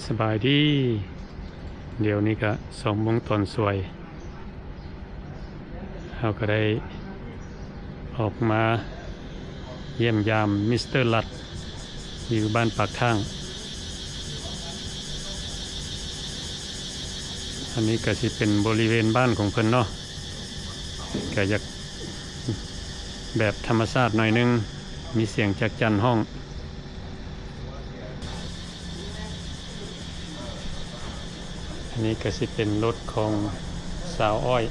ສະບາຍດີ. ດຽວນີ້ກະສອງໂມງຕອນສວຍ ເຮົາກະໄດ້ອອກມາຢ້ຽມຢາມມິສເຕີລັດ ຢູ່ບ້ານປາກທາງ. ອັນນີ້ກະຊິເປັນບໍລິເວນບ້ານຂອງເພິ່ນເນາະ, ກະຢາກແບບທຳມະຊາດໜ້ອຍໜຶ່ງ, ມີສຽງຈັກຈັ່ນຮ້ອງ. ອັນນີ້ກະຊິເປັນລົດຂອງສາວອ້ອຍ,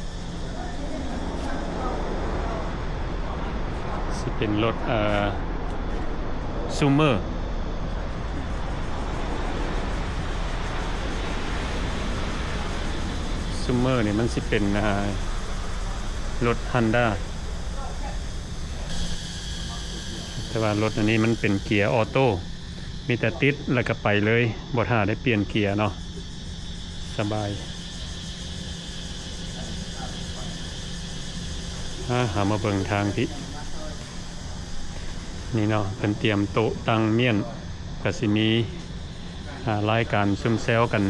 ຊິເປັນລົດ ເອີ ຊູເມີ. ຊູເມີນີ້ມັນຊິເປັນ ອ່າ ລົດຮອນດ້າ, ແຕ່ວ່າລົດອັນນີ້ມັນເປັນເກຍອໍໂຕ້. ມີແຕ່ຕິດແລ້ວກະໄປເລີຍ, ບໍ່ຖ້າໄດ້ປ່ຽນເກຍເນາະ, ສະບາຍ. ອາ ເຮົາມາເບິ່ງທາງພີ້ ນີ້ເນາະ, ເພິ່ນຕຽມໂຕະຕັ່ງມ້ຽນ, ກະຊິມີ ອາ ລາຍການຊຸມແຊວກັນ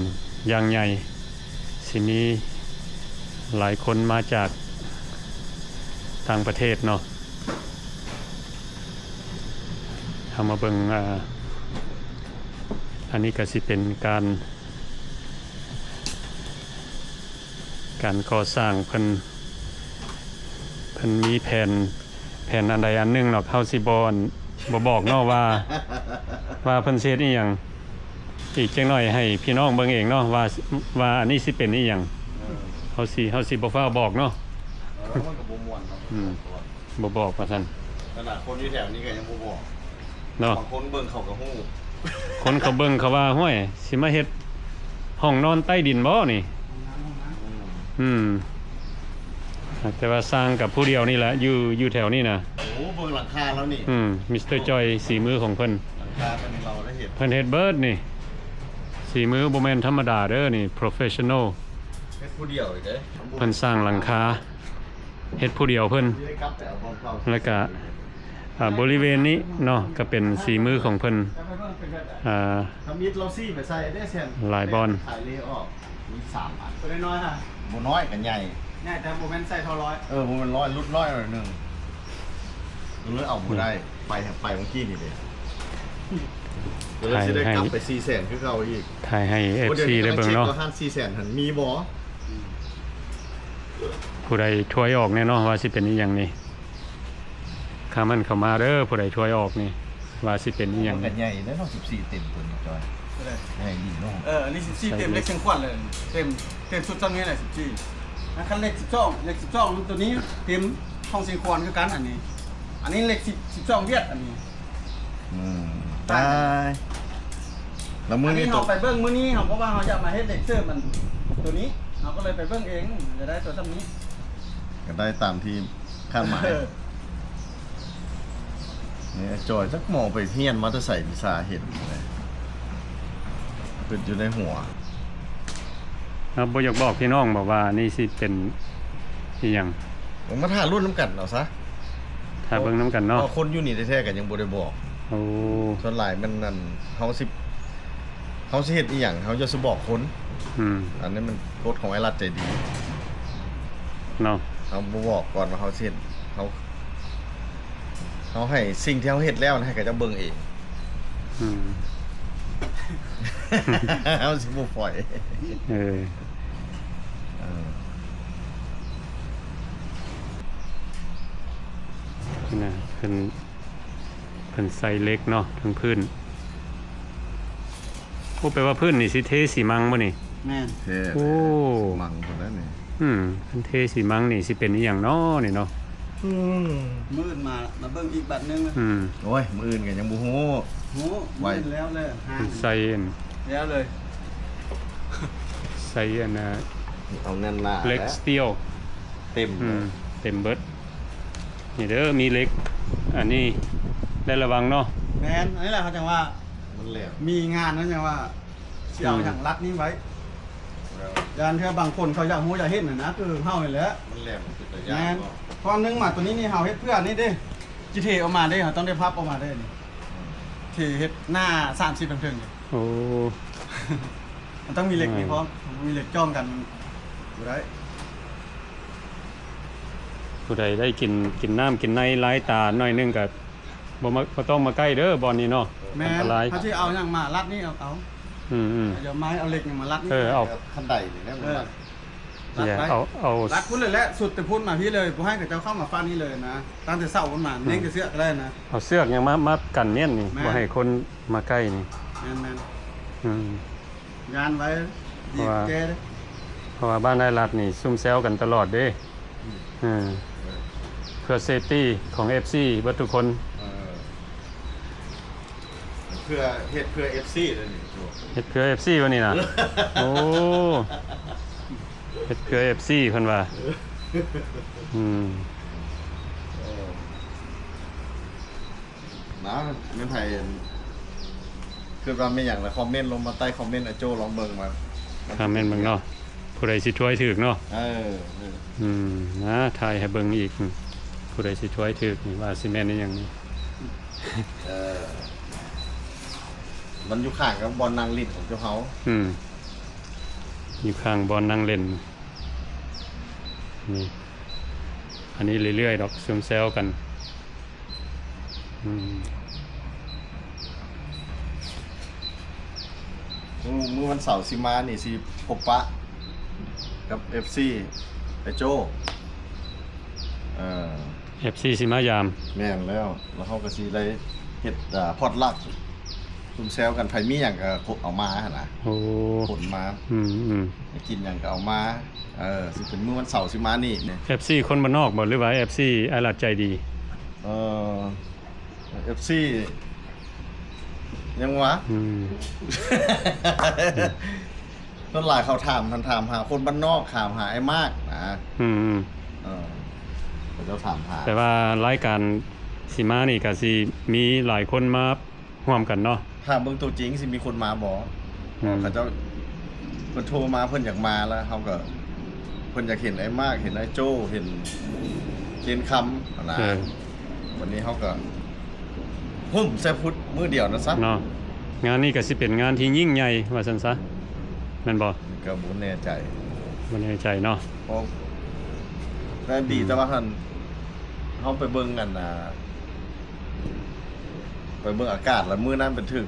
ຢ່າງໃຫຍ່, ຊິມີຫຼາຍຄົນມາຈາກຕ່າງປະເທດເນາະ. ເຮົາມາເບິ່ງ ອາ ອັນນີ້ກະຊິເປັນການ ການກໍ່ສ້າງເພິ່ນ, ເພິ່ນມີແຜນ ແຜນອັນໃດອັນໜຶ່ງດອກ, ເຮົາຊິບໍ່ ບໍ່ບອກເນາະວ່າ ວ່າເພິ່ນຊິເຮັດອີ່ຫຍັງ. ອີກຈັກໜ້ອຍໃຫ້ພີ່ນ້ອງເບິ່ງເອງເນາະ ວ່າ ວ່າອັນນີ້ຊິເປັນອີ່ຫຍັງ. ເອີ ເຮົາຊິ ເຮົາຊິບໍ່ຟ້າວບອກເນາະ. ເອີ ມັນກະບໍ່ມ່ວນເນາະ. ອືມ ບໍ່ບອກວ່າຊັ້ນ. ຂະໜາດຄົນຢູ່ແຖວນີ້ກະຍັງບໍ່ບອກເນາະ, ບາງຄົນເບິ່ງເຂົາກະຮູ້, ຄົນເຂົາເບິ່ງເຂົາວ່າ ຫ້ວຍ ຊິມາເຮັດຫ້ອງນອນໃຕ້ດິນບໍ່ນີ້? ອືມ ອືມ ແຕ່ວ່າສ້າງກັບຜູ້ດຽວນີ້ແຫຼະ ຢູ່ ຢູ່ແຖວນີ້ນະ. ໂອ້ ເບິ່ງຫຼັງຄາລາວນີ້. ອືມ ມິສເຕີຈອຍ ສີມືຂອງເພິ່ນ, ຫຼັງຄາເພິ່ນ ເຮົາໄດ້ເຮັດ ເພິ່ນເຮັດເບິດນີ້. ສີມືບໍ່ແມ່ນທຳມະດາເດີນີ້, ໂປຣເຟສຊັນນໍ ເຮັດຜູ້ດຽວອີກເດ້. ເພິ່ນສ້າງຫຼັງຄາ ເຮັດຜູ້ດຽວເພິ່ນ. ແລ້ວກະ ອາ ບໍລິເວນນີ້ເນາະ ກະເປັນສີມືຂອງເພິ່ນ. ອາ ທຳອິດລາວຊີ້ໄປໃສ່ເດ້ແຊນ ຫຼາຍບ່ອນ ຂາຍເລອອກ. ມີສາມອັນ ໂຕນ້ອຍໆ ຫັ້ນ ບໍ່ນ້ອຍກະໃຫຍ່ ໃຫຍ່ແຕ່ບໍ່ແມ່ນໃສ່ທໍ່ຮ້ອຍ. ເອີ ບໍ່ແມ່ນຮ້ອຍ ຫຼຸດຮ້ອຍໜ້ອຍໜຶ່ງ ກະເລີຍເອົາບໍ່ໄດ້. ອືມ ໄປ ໄປມື້ກີ້ນີ້ເດ້ ກະເລີຍຊິໄດ້ກັບໄປສີ່ແສນຄືເກົ່າອີກ. ຖ່າຍໃຫ້ເອັຟຊີໄດ້ເບິ່ງເນາະ ຮ້ານສີ່ແສນຫັ້ນມີບໍ່? ຜູ້ໃດທວຍອອກແນ່ເນາະ ວ່າຊິເປັນອີ່ຫຍັງນີ້? ຄອມເມັ້ນເຂົ້າມາເດີ ຜູ້ໃດທວຍອອກນີ້ ວ່າຊິເປັນອີ່ຫຍັງ. ມັນກະໃຫຍ່ເດ້ເນາະ ສິບສີ່ເຕັມຕົວນີ້ຈອຍ. ໃຫຍ່ດີເນາະ. ເອີ ອັນນີ້ສິບສີ່ເຕັມ ເຫຼັກຊຽງຂວັນເລີຍ ເຕັມ ເຕັມຊຸດຊ່ຳນີ້ແຫຼະ ສິບສີ່. ຄັນເຫຼັກສິບສອງ ເຫຼັກສິບສອງ ມັນໂຕນີ້ເຕັມຂອງຊຽງຂວັນຄືກັນ. ອັນນີ້ ອັນນີ້ເຫຼັກສິບ ສິບສອງຫວຽດ ອັນນີ້. ອືມ ຕາຍ ແລ້ວມື້ນີ້ ອັນນີ້ເຮົາໄປເບິ່ງມື້ນີ້ ເຮົາ ເພາະວ່າເຮົາຢາກມາເຮັດເຫຼັກເສີມອັນໂຕນີ້ ເຮົາກະເລີຍໄປເບິ່ງເອງ ມັນຈະໄດ້ໂຕຊ່ຳນີ້ ກະໄດ້ຕາມທີ່ ຄາດໝາຍ. ເອີ ນີ້ຈອຍຈັກໝໍໄປຮຽນມາແຕ່ໃສ ວິຊາເຮັດນີ້ນະ ຄິດຢູ່ໃນຫົວ. ເຮົາບໍ່ຢາກບອກພີ່ນ້ອງບໍວ່ານີ້ຊິເປັນອີ່ຫຍັງ? ມາຖ້າລຸ້ນນຳກັນເອົາຊະ ຖ້າເບິ່ງນຳກັນເນາະ. ເພາະຄົນຢູ່ນີ້ແທ້ໆກະຍັງບໍ່ໄດ້ບອກ. ໂອ້ ສ່ວນຫຼາຍແມ່ນ ອັນ ເຮົາຊິ ເຮົາຊິເຮັດອີ່ຫຍັງ ເຮົາຢ່າຊິບອກຄົນ. ອືມ ອັນນີ້ມັນກົດຂອງອ້າຍລັດໃຈດີເນາະ. ເຮົາບໍ່ບອກກ່ອນວ່າເຮົາຊິເຮັດ ເຮົາ ເຮົາໃຫ້ສິ່ງທີ່ເຮົາເຮັດແລ້ວໃຫ້ເຂົາເຈົ້າເບິ່ງເອງ. ອືມ ເຮົາຊິບໍ່ປ່ອຍ. ເອີ ເອີ ນະ ເພິ່ນ ເພິ່ນໃສ່ເຫຼັກເນາະ ທັງພື້ນ. ໂອ້ ແປວ່າພື້ນນີ້ຊິເທຊີມັງບໍ່ນີ້? ແມ່ນ ເທ ໂອ້ ຊີມັງພຸ້ນແຫຼະນີ້. ອືມ ເພິ່ນເທຊີມັງນີ້ຊິເປັນອີ່ຫຍັງເນາະນີ້ເນາະ? ອືມ ມື້ອື່ນມາ ມາເບິ່ງອີກບາດໜຶ່ງ. ອືມ ໂອ້ຍ ມື້ອື່ນກະຍັງບໍ່ຮູ້. ຮູ້ ມື້ອື່ນແລ້ວເລີຍ ເພິ່ນໃສ່ອັນ ແລ້ວເລີຍ ໃສ່ອັນນະ ເອົາແໜ້ນໜາ ເຫຼັກສະຕີລ ເຕັມ ອືມ ເຕັມເບິດ. ນີ້ເດີ ມີເຫຼັກ ອັນນີ້ໄດ້ລະວັງເນາະ. ແມ່ນ ອັນນີ້ແຫຼະ ເຂົາຈັ່ງວ່າ ມັນແຫຼມ ມີງານນັ້ນຈັ່ງວ່າ ຊິເອົາຫຍັງ ອືມ ລັດນີ້ໄວ້. ຢ້ານເທື່ອບາງຄົນເຂົາຢາກຮູ້ຢາກເຫັນຫັ້ນນະ ຄືເຮົານີ້ແຫຼະ. ມັນແຫຼມ ມັນເປັນຕາຢ້ານ. ແມ່ນ ເພາະໜຶ່ງມາໂຕນີ້ນີ້ ເຮົາເຮັດເພື່ອອັນນີ້ເດ້ ຊິເທອອກມາເດ້ ເຮົາຕ້ອງໄດ້ພັບອອກມາເດ້ນີ້. ອືມ ເທເຮັດໜ້າສາມສິບເທິງໆ ນີ້. ໂອ້ ມັນຕ້ອງມີເຫຼັກນີ້ພ້ອມ ມີເຫຼັກຈ້ອງກັນ ບໍ່ໄດ້. ຜູ້ໃດໄດ້ກິນ ກິນນ້ຳກິນໃນລາຍຕາໜ້ອຍໜຶ່ງກໍບໍ່ມາ ບໍ່ຕ້ອງມາໃກ້ເດີບ່ອນນີ້ເນາະ. ແມ່ນ ອັນຕະລາຍ. ເຮົາຊິເອົາຫຍັງມາລັດນີ້ ເອົາ ເອົາ ອືມໆ ຢ່າມາເອົາເຫຼັກຫຍັງມາລັດນີ້. ເອີ ເອົາ ຄັນໄດນີ້ແຫຼະ ເອີ ລັດໄປ ເອົາ ເອົາ ລັດພຸ້ນເລີຍແຫຼະ ສຸດແຕ່ພຸ້ນມາພີ້ເລີຍ ບໍ່ໃຫ້ເຂົາເຈົ້າເຂົ້າມາຝັ່ງນີ້ເລີຍນະ ຕັ້ງແຕ່ເສົາພຸ້ນມາ ອືມ ເນັ່ງແຕ່ເຊືອກກໍໄດ້ນະ. ເອົາເຊືອກຫຍັງມາ ມາກັນແໜ້ນນີ້ ແມ່ນ ບໍ່ໃຫ້ຄົນມາໃກ້ນີ້. ແມ່ນໆ ອືມ ຢ້ານໄວ້ ດີແກ່ເດ້. ເພາະວ່າ ເພາະວ່າບ້ານອ້າຍລັດນີ້ຊຸມແຊວກັນຕະຫຼອດເດ້. ອືມ ເອີ ເພື່ອເຊຟຕີ້ຂອງເອັຟຊີເບິດທຸກຄົນ. ເອີ ເພື່ອ ເຮັດເພື່ອເອັຟຊີເດ້ນີ້ ເຮັດເພື່ອເອັຟຊີວະນີ້ນະ. ໂອ້ ເຮັດເພື່ອເອັຟຊີເພິ່ນວ່າ. ເອີ ອືມ ເອີ ນະ ແມ່ນໃຜ ຄິດວ່າແມ່ນຫຍັງລະ ຄອມເມັນລົງມາໃຕ້ຄອມເມັນ ອາໂຈ້ລອງເບິ່ງວ່າ ຄອມເມັນເບິ່ງເນາະ ຜູ້ໃດຊິທວຍຖືກເນາະ. ເອີ ເອີ ອືມ ນະ ຖ່າຍໃຫ້ເບິ່ງອີກ ຜູ້ໃດຊິທວຍຖືກນີ້ ວ່າຊິແມ່ນອີ່ຫຍັງນີ້. ເອີ ມັນຢູ່ຂ້າງກັບບ່ອນນັ່ງຫຼິ້ນຂອງເຈົ້າເຮົາ. ອືມ ຢູ່ຂ້າງບ່ອນນັ່ງຫຼິ້ນນີ້. ອັນນີ້ເລື້ອຍໆດອກ ຊຶມແຊວກັນ. ອືມ ມື້ ມື້ວັນເສົາຊິມານີ້ ຊິພົບປະກັບເອັຟຊີ ໄອ້ໂຈ້. ເອີ ເອັຟຊີຊິມາຢາມ. ແມ່ນແລ້ວ ແລ້ວເຮົາກໍຊິໄດ້ເຮັດ ອາ ພອດລັກ ຊຸມແຊວກັນ ໃຜມີຫຍັງກໍເອົາມາຫັ້ນນະ. ໂອ້ ຂົນມາ. ອືມໆ ຢາກກິນຫຍັງກໍເອົາມາ. ເອີ ຊິເປັນມື້ວັນເສົາຊິມານີ້. ເອັຟຊີຄົນບ້ານນອກບໍ່ ຫຼືວ່າເອັຟຊີອ້າຍລັດໃຈດີ? ເອີ ເອັຟຊີ ຍັງວະ ອືມ ສ່ວນຫຼາຍເຂົາຖາມ ທ່ານຖາມຫາຄົນບ້ານນອກ ຖາມຫາອ້າຍມາກນະ. ອືມ ເອີ ເຂົາເຈົ້າຖາມຫາ. ແຕ່ວ່າລາຍການຊິມານີ້ກະຊິມີຫຼາຍຄົນມາ ຮ່ວມກັນເນາະ. ຖ້າເບິ່ງຕົວຈິງຊິມີຄົນມາບໍ່? ອືມ ເຂົາເຈົ້າ ເພິ່ນໂທມາ ເພິ່ນຢາກມາແລ້ວ ເຮົາກໍ ເພິ່ນຢາກເຫັນອ້າຍມາກ ເຫັນອ້າຍໂຈ້ ເຫັນ ເຫັນຄຳຫັ້ນນະ. ເອີ ວັນນີ້ເຮົາກໍຫຸ້ມໃສ່ພຸດມື້ດຽວນັ້ນຊະເນາະ. ງານນີ້ກໍຊິເປັນງານທີ່ຍິ່ງໃຫຍ່ວ່າຊັ້ນຊະ ແມ່ນບໍ່? ກໍບໍ່ແນ່ໃຈ ບໍ່ແນ່ໃຈເນາະ. ເພາະ ແຕ່ດີ ອືມ ແຕ່ວ່າຫັ້ນ ເຮົາໄປເບິ່ງອັນນ່າ ໄປເບິ່ງອາກາດ ແລ້ວມື້ນັ້ນໄປເຖິງ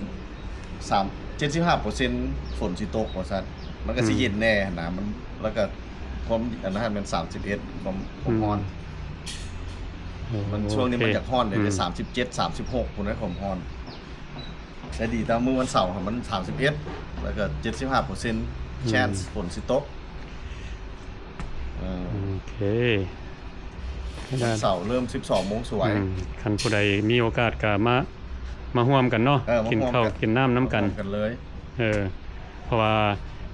ສາມ ເຈັດສິບຫ້າເປີເຊັນຝົນຊິຕົກວ່າຊັ້ນ. ມັນກໍຊິ ອືມ ເຢັນແດ່ຫັ້ນນະ ມັນ ແລ້ວກໍຄວາມອັນນັ້ນແມ່ນສາມສິບເອັດ ຄວາມ ຄວາມ ອືມ ຮ້ອນ. ໂອ້ ມັນ ໂອເຄ ຊ່ວງນີ້ມັນຢາກຮ້ອນເດ ອືມ ສາມສິບເຈັດ ສາມສິບຫົກພຸ້ນນະ ຄວາມຮ້ອນ. ແຕ່ດີແຕ່ມື້ວັນເສົາຫັ້ນມັນສາມສິບເອັດ ແລ້ວກໍເຈັດສິບຫ້າເປີເຊັນ ອືມ ແຊນ ຝົນຊິຕົກ. ເອີ ໂອເຄ ວັນເສົາເລີ່ມສິບສອງໂມງສວຍ. ອືມ ຄັນຜູ້ໃດມີໂອກາດກໍມາ ມາຮ່ວມກັນເນາະ. ເອີ ມາຮ່ວມກັນ ກິນເຂົ້າກິນນ້ຳນຳກັນ ມາຮ່ວມກັນເລີຍ. ເອີ ເພາະວ່າ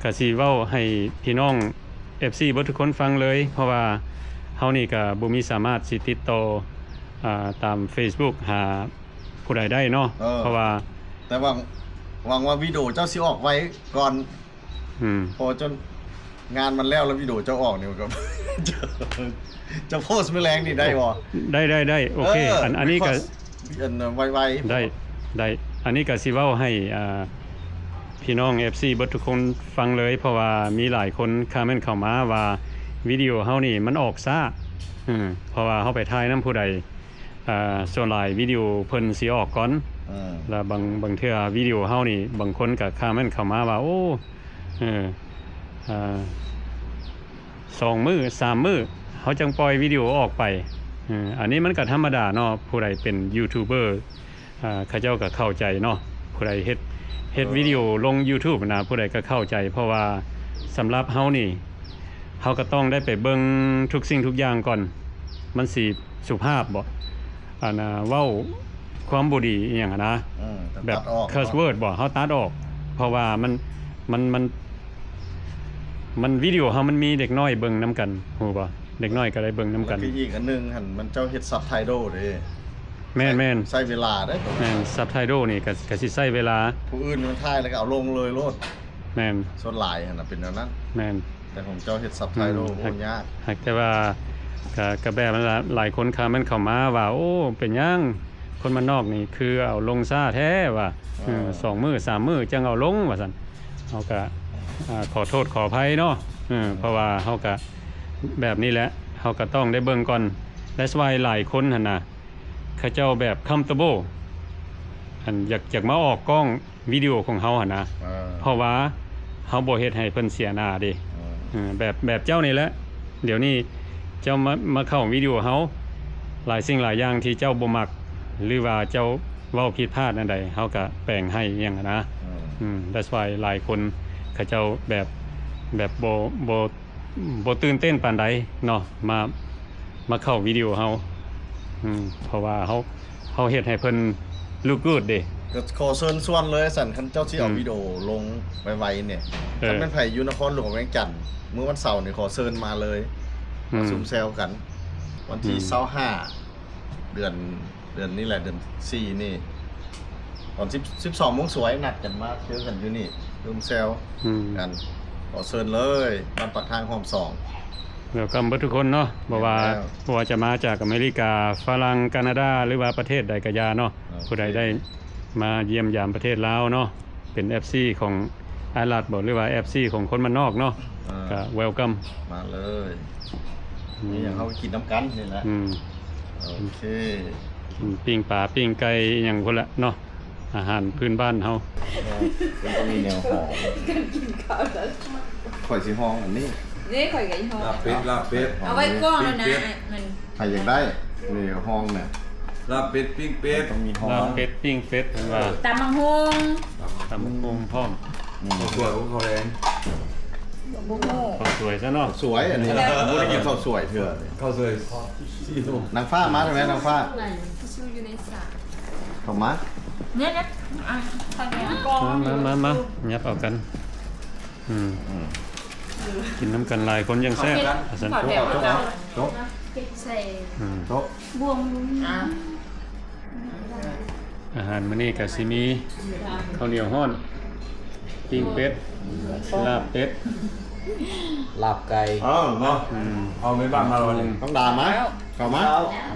ກະຊິເວົ້າໃຫ້ພີ່ນ້ອງເອັຟຊີເບິດທຸກຄົນຟັງເລີຍ ເພາະວ່າເຮົານີ້ກະບໍ່ມີສາມາດຊິຕິດຕໍ່ ອ່າ ຕາມເຟສບຸກຫາຜູ້ໃດໄດ້ເນາະ. ເອີ ເພາະວ່າ ແຕ່ຫວັງ ຫວັງວ່າວິດີໂອເຈົ້າຊິອອກໄວກ່ອນ. ອືມ ເພາະວ່າຈົນງານມັນແລ້ວ ແລ້ວວິດີໂອເຈົ້າອອກນີ້ ມັນກໍ ຈະໂພສມື້ແລງນີ້ໄດ້ບໍ່? ໄດ້ ໄດ້ ໄດ້ ໂອເຄ. ເອີ ອັນ ອັນນີ້ກະ ອັນໄວໆ ໄດ້ ໄດ້. ອັນນີ້ກະຊິເວົ້າໃຫ້ ອ່າ ພີ່ນ້ອງເອັຟຊີເບິດທຸກຄົນຟັງເລີຍ ເພາະວ່າມີຫຼາຍຄົນຄອມເມັນເຂົ້າມາວ່າວິດີໂອເຮົານີ້ມັນອອກຊ້າ. ເອີ ເພາະວ່າເຮົາໄປຖ່າຍນຳຜູ້ໃດ ອ່າ ສ່ວນຫຼາຍວິດີໂອເພິ່ນຊິອອກກ່ອນ. ອືມ ແລ້ວບາງ ບາງເທື່ອວິດີໂອເຮົານີ້ ບາງຄົນກໍຄອມເມັນເຂົ້າມາວ່າ ໂອ້ ເອີ ອ່າ ສອງມື້ສາມມື້ເຮົາຈັ່ງປ່ອຍວິດີໂອອອກໄປ. ເອີ ອັນນີ້ມັນກໍທຳມະດາເນາະ ຜູ້ໃດເປັນຢູທູບເບີ ອ່າ ເຂົາເຈົ້າກໍເຂົ້າໃຈເນາະ. ຜູ້ໃດເຮັດ ເຮັດ ເອີ ວິດີໂອລົງຢູທູບນະ ຜູ້ໃດກໍເຂົ້າໃຈ ເພາະວ່າສຳລັບເຮົານີ້ ເຮົາກໍຕ້ອງໄດ້ໄປເບິ່ງທຸກສິ່ງທຸກຢ່າງກ່ອນ ມັນຊິສຸພາບບໍ່ ອັນນ່າ ເວົ້າຄວາມບໍ່ດີອີ່ຫຍັງຫັ້ນນະ. ອືມ ແບບ ຕັດອອກ ເຄີສເວີດບໍ່ ເຮົາຕັດອອກ ເພາະວ່າມັນ ມັນ ມັນ ມັນ ວິດີໂອເຮົາມັນມີເດັກນ້ອຍເບິ່ງນຳກັນ ຮູ້ບໍ່? ເດັກນ້ອຍກໍໄດ້ເບິ່ງນຳກັນ. ແລ້ວກໍອີກອັນໜຶ່ງຫັ້ນ ມັນເຈົ້າເຮັດຊັບໄທໂດເດ້. ແມ່ນໆ ໃຊ້ເວລາເດ້. ແມ່ນ ຊັບໄທໂດນີ້ກໍ ກໍຊິໃຊ້ເວລາ. ຜູ້ອື່ນມັນຖ່າຍແລ້ວກໍເອົາລົງເລີຍໂລດ. ແມ່ນ ສ່ວນຫຼາຍຫັ້ນນະເປັນແນວນັ້ນ. ແມ່ນ ແຕ່ຂອງເຈົ້າເຮັດຊັບໄທໂດ ອືມ ໂອ້ ຍາກ. ຫາກ ຫາກແຕ່ວ່າ ກະ ກະແບບນັ້ນລະ ຫຼາຍຄົນຄອມເມັນເຂົ້າມາວ່າ ໂອ້ ເປັນຫຍັງຄົນບ້ານນອກນີ້ຄືເອົາລົງຊ້າແທ້ວ່າ. ເອີ ເອີ ສອງມື້ສາມມື້ຈັ່ງເອົາລົງວ່າຊັ້ນ. ເຮົາກະ ອ່າ ຂໍໂທດຂໍອະໄພເນາະ ເອີ ເພາະວ່າເຮົາກະແບບນີ້ແຫຼະ ເຮົາກະຕ້ອງໄດ້ເບິ່ງກ່ອນ. That's why ຫຼາຍຄົນຫັ້ນນະ ເຂົາເຈົ້າແບບ comfortable ອັນ ຢາກ ຢາກມາອອກກ້ອງ ວິດີໂອຂອງເຮົາຫັ້ນນະ ເອີ ເພາະວ່າເຮົາບໍ່ເຮັດໃຫ້ເພິ່ນເສຍໜ້າເດ້ ເອີ ເອີ ແບບ ແບບເຈົ້ານີ້ແຫຼະ. ດຽວນີ້ເຈົ້າມາ ມາເຂົ້າວິດີໂອເຮົາ ຫຼາຍສິ່ງຫຼາຍຢ່າງທີ່ເຈົ້າບໍ່ມັກ ຫຼືວ່າເຈົ້າເວົ້າຜິດພາດອັນໃດ ເຮົາກະແປງໃຫ້ຫຍັງຫັ້ນນະ ເອີ ອືມ that's why ຫຼາຍຄົນເຂົາເຈົ້າແບບ ແບບບໍ່ ບໍ່ ບໍ່ຕື່ນເຕັ້ນປານໃດເນາະ ມາ ມາເຂົ້າວິດີໂອເຮົາ ອືມ ເພາະວ່າເຮົາ ເຮົາເຮັດໃຫ້ເພິ່ນ look good ເດ້. ກໍຂໍເຊີນຊວນເລີຍຊັ້ນ ຄັນເຈົ້າຊິເອົາ ອືມ ວິດີໂອລົງໄວໆນີ້ ເອີ ຄັນແມ່ນໃຜຢູ່ນະຄອນຫຼວງວຽງຈັນ ມື້ວັນເສົານີ້ຂໍເຊີນມາເລີຍ ອືມ ປະຊຸມແຊວກັນ ວັນທີ ອືມ ຊາວຫ້າ ເດືອນ ເດືອນນີ້ແຫຼະ ເດືອນສີ່ນີ້ ຕອນສິບ ສິບສອງໂມງສວຍ ນັດກັນມາເຈີກັນຢູ່ນີ້ ລົມແຊວ ອືມ ກັນ. ຂໍເຊີນເລີຍ ບ້ານປາກທາງ ຫ້ອງສອງ welcome ເບິດທຸກຄົນເນາະ ບໍ່ວ່າ ແມ່ນແລ້ວ ບໍ່ວ່າຈະມາຈາກອາເມລິກາ, ຝຣັ່ງ, ການາດາ ຫຼືວ່າປະເທດໃດກະຢ່າເນາະ ໂອເຄ ຜູ້ໃດໄດ້ມາຢ້ຽມຢາມປະເທດລາວເນາະ ເປັນ ເອັຟຊີ ຂອງອ້າຍລັດບໍ ຫຼືວ່າ ເອັຟຊີ ຂອງຄົນບ້ານນອກເນາະ ອ່າ ກະ welcome ມາເລີຍ ອືມ ມີຫຍັງເຮົາກໍກິນນຳກັນນີ້ແຫຼະ ອືມ ໂອເຄ ກິນປີ້ງປາປີ້ງໄກ່ອີ່ຫຍັງພຸ້ນລະເນາະ ອາຫານພື້ນບ້ານເຮົາ ເອີ ມັນຕ້ອງມີແນວຫອມ ກັນກິນເຂົ້າແລ້ວ ຂ້ອຍຊິຫ້ອງອັນນີ້ ນີ້ຂ້ອຍກໍອີຫ້ອງ ລາບເປັດ ລາບເປັດ ເອົາໄວ້ກ້ອງແລ້ວນະ ປີ້ງເປັດ ມັນ ໃຜຢາກໄດ້ ນີ້ຫ້ອງນະ ລາບເປັດ ປີ້ງເປັດ ຕ້ອງມີຫ້ອງ ລາບເປັດ ປີ້ງເປັດ ເພິ່ນວ່າ ເອີ ຕຳບັກຫຸ່ງ ຕຳບັກຫຸ່ງພ້ອມ ອືມ ເຂົ້າສວຍ ເຂົ້າແລງ ບໍ່ຮູ້ ເຂົ້າສວຍຊະເນາະ ເຂົ້າສວຍ ອັນນີ້ ບໍ່ໄດ້ກິນເຂົ້າສວຍເທື່ອ ເຂົ້າສວຍ ນາງຟ້າມາໄດ້ໄໝ ນາງຟ້າ ເຂົ້າມາ ເນຍ ມາ ມາ ມາ ຫຍັບເອົາກັນ ອືມ ອືມ ກິນນຳກັນຫຼາຍຄົນຈັ່ງແຊບ ວ່າຊັ້ນ ເອົາ ໃສ່ ອືມ ບ່ວງ ອາຫານມື້ນີ້ກະຊິມີເຂົ້າໜຽວຮ້ອນ ປີ້ງເປັດ ລາບເປັດ ລາບໄກ່ ເອີ ເນາະ ອືມ ເອົາແມ່ບ້ານມາແລ້ວນີ້ ຕ້ອງດາມາ ເຂົ້າມາ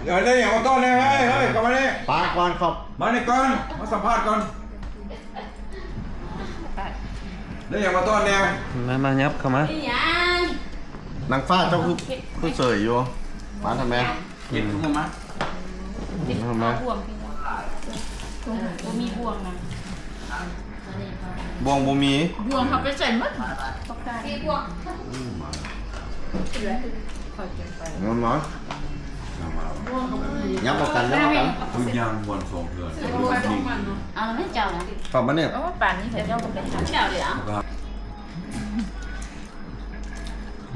ເອີ ໄດ້ຫຍັງມາຕ້ອນແດ່ ເຮີ້ຍ ເຮີ້ຍ ເຂົ້າມານີ້ ປາກກ່ອນ ເຂົ້າ ມານີ້ກ່ອນ ມາສຳພາດກ່ອນ ໄດ້ຫຍັງມາຕ້ອນແດ່ ມາ ມາ ຫຍັບເຂົ້າມາ ອີຫຍັງ ນາງຟ້າເຈົ້າຄື ຄືເສີຍຢູ່ ມາທຳແມ່ ເກັບເຂົ້າມາ ເກັບເອົາບ່ວງຂຶ້ນມາ ບໍ່ມີບ່ວງນະ ບ່ວງບໍ່ມີ ບ່ວງເຂົາໄປໃສ່ໝົດ ມີບ່ວງ ເອົາມາ ຍັບເຂົ້າກັນ ຍັບເຂົ້າກັນ ຄືຍ່າງບ່ອນສອງເທື່ອ ເອົາແມ່ເຈົ້ານະ ເຂົ້າມານີ້ ໂອ້ ປານນີ້ເຈົ້າກໍໄປຫາເຈົ້າເດ້ອະ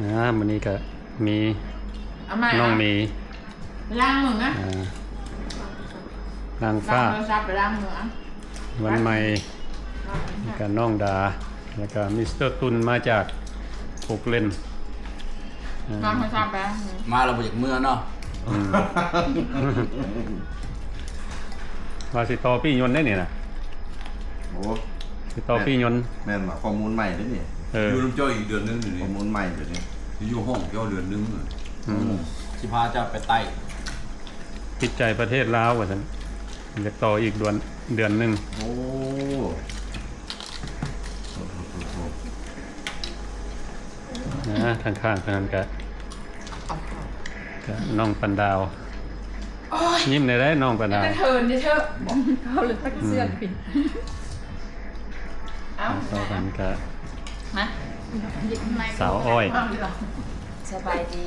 ອ່າ ມື້ນີ້ກໍມີ ເອົາມາ ນ້ອງເມ ລ້າງມືນະ ອ່າ ນາງຟ້າ ເອົາໂທລະສັບໄປລ້າງມືນະ ວັນໃໝ່ ແລ້ວກໍນ້ອງດາ ແລ້ວກໍມິສເຕີຕຸນມາຈາກໂອກເລັນ ອ່າ ມາໂທລະສັບໄປລ້າງມື ມາແລ້ວບໍ່ຢາກເມືອເນາະ ອືມ ວ່າຊິຕໍ່ປີ້ຍົນໄດ້ນີ້ນະ ໂອ້ ຊິຕໍ່ປີ້ຍົນ ແມ່ນວ່າ ຂໍ້ມູນໃໝ່ເດ້ນີ້ ເອີ ຢູ່ນຳເຈົ້າອີກເດືອນໜຶ່ງນີ້ ຂໍ້ມູນໃໝ່ເດ້ນີ້ ຢູ່ຫ້ອງເຈົ້າເດືອນໜຶ່ງ ອືມ ອືມ ຊິພາເຈົ້າໄປໄຕ້ ປິດໃຈປະເທດລາວວ່າຊັ້ນ ຢາກຕໍ່ອີກເດືອນ ເດືອນໜຶ່ງ ໂອ້ ນະ ທາງຂ້າງທາງນັ້ນກະ ກະນ້ອງປັນດາວ ໂອ້ຍ ຍິ້ມແດ່ເດ້ນ້ອງປັນດາວ ເທີນເດີເທີ ເອົາເລີຍຕັກເສືອກ ອືມ ເອົາ ເຂົ້າກັນກະ ມາ ສາວອ້ອຍ ສະບາຍດີ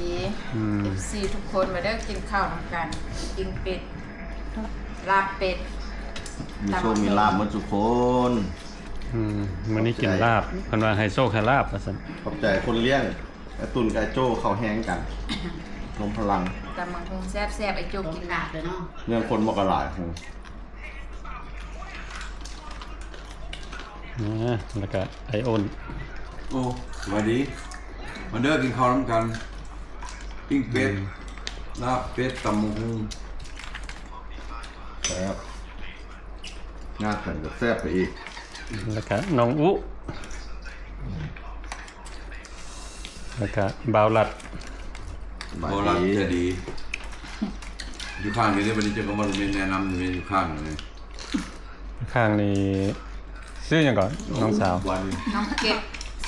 ອືມ ເອັຟຊີ ທຸກຄົນ ມາເດີ ກິນເຂົ້ານຳກັນ ປີ້ງເປັດ ລາບເປັດ ມີໂຊກມີລາບໝົດທຸກຄົນ ອືມ ມື້ນີ້ກິນລາບ ເພິ່ນວ່າໃຫ້ໂຊກໃຫ້ລາບວ່າຊັ້ນ ຂອບໃຈຄົນລ້ຽງ ອ້າຍຕຸ່ນກັບອ້າຍໂຈ້ເຂົ້າແຮງກັນ ລົມພະລັງ ຕຳບັກຫຸ່ງແຊບໆ ອ້າຍໂຈ້ກິນຫຼາຍ ເລື່ອງຄົນບໍ່ກໍຫຼາຍ ອືມ ອ່າ ແລ້ວກໍອ້າຍໂອ້ນ ໂອ້ ສະບາຍດີ ມາເດີ ກິນເຂົ້ານຳກັນ ປີ້ງເປັດ ອືມ ລາບເປັດ ຕຳບັກຫຸ່ງ ແຊບ ຍາດກັນກໍແຊບໄປອີກ ແລ້ວກະນ້ອງອຸ ແລ້ວກະບ່າວລັດ ບ່າວລັດໃຈດີ ຢູ່ຂ້າງນີ້ເດ້ ບັດນີ້ເຈົ້າກໍມາແນະນຳຢູ່ນີ້ ຢູ່ຂ້າງນີ້ ຂ້າງນີ້ ຊື່ຫຍັງກ່ອນ ນ້ອງສາວ? ນ້ອງເກັດ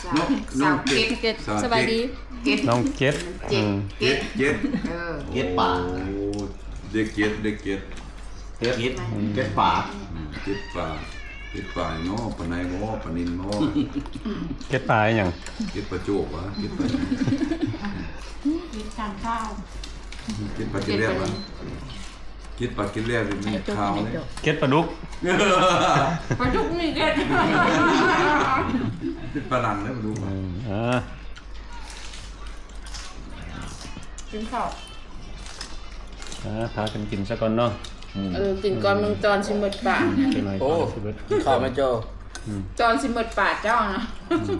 ສາວ ນ້ອງ ສາວເກັດ ເກັດ ສະບາຍດີ ເກັດ ນ້ອງເກັດ ເຈັດ ອືມ ເຈັດ ເຈັດ ເອີ ເຈັດປາ ໂອ້ ເດັກເຈັດ ເດັກເຈັດ ເຈັດ ເຈັດປາ ເຈັດປາ ເຈັດປາເນາະ ປາໄນບໍ່ ປານິນບໍ່? ເກັດປາອີ່ຫຍັງ? ເກັດປາໂຈກຫວາ ເກັດປາ ເກັດການຂ້າວ ເກັດປາກິນແລ້ວຫວາ? ເກັດປາກິນແລ້ວນີ້ມັນຂາວເດ້ ເກັດປາດຸກ ປາດຸກມີເກັດ ເກັດປານັງເດ້ປາດຸກ ອືມ ອ່າ ກິນເຂົ້າ ອ່າ ພາກັນກິນຊະກ່ອນເນາະ ອືມ ເອີ ກິນກ່ອນ ອືມ ມຶງຈອນຊິໝົດປາກ ໂອ້ ກິນເຂົ້າແມ່ໂຈ ອືມ ຈອນຊິໝົດປາກເຈົ້ານະ ອືມ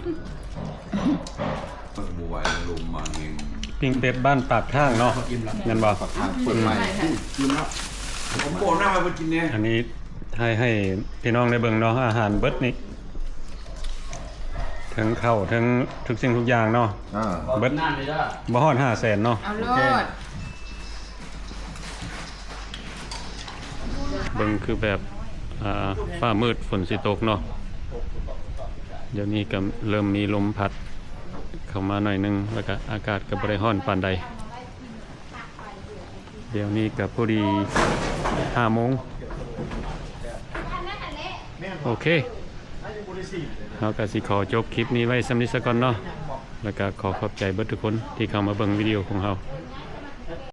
ມັນບໍ່ໄຫວ ລົມມາແຮງ ປີ້ງເປັດບ້ານປາກທາງເນາະ ແມ່ນບໍ່? ປາກທາງເປີດໃໝ່ ອືມ ກິນແລ້ວ ຜົມບອກນະວ່າເພິ່ນກິນແດ່ ອັນນີ້ຖ່າຍໃຫ້ພີ່ນ້ອງໄດ້ເບິ່ງເນາະ ອາຫານເບິດນີ້ ເຖິງເຂົ້າ ເຖິງທຸກສິ່ງທຸກຢ່າງເນາະ ອ່າ ເບິດ ບໍ່ຮອດຫ້າແສນເນາະ ເອົາໂລດ ໂອເຄ ເບິ່ງຄືແບບ ອ່າ ຟ້າມືດ ຝົນຊິຕົກເນາະ ດຽວນີ້ກໍເລີ່ມມີລົມພັດເຂົ້າມາໜ້ອຍໜຶ່ງ ແລ້ວກໍອາກາດກໍບໍ່ໄດ້ຮ້ອນປານໃດ ດຽວນີ້ກໍພໍດີຫ້າໂມງ ໂອເຄ ເຮົາກໍຊິຂໍຈົບຄລິບນີ້ໄວ້ສ່ຳນີ້ສາກ່ອນເນາະ ແລ້ວກໍຂໍຂອບໃຈເບິດທຸກຄົນທີ່ເຂົ້າມາເບິ່ງວິດີໂອຂອງເຮົາ.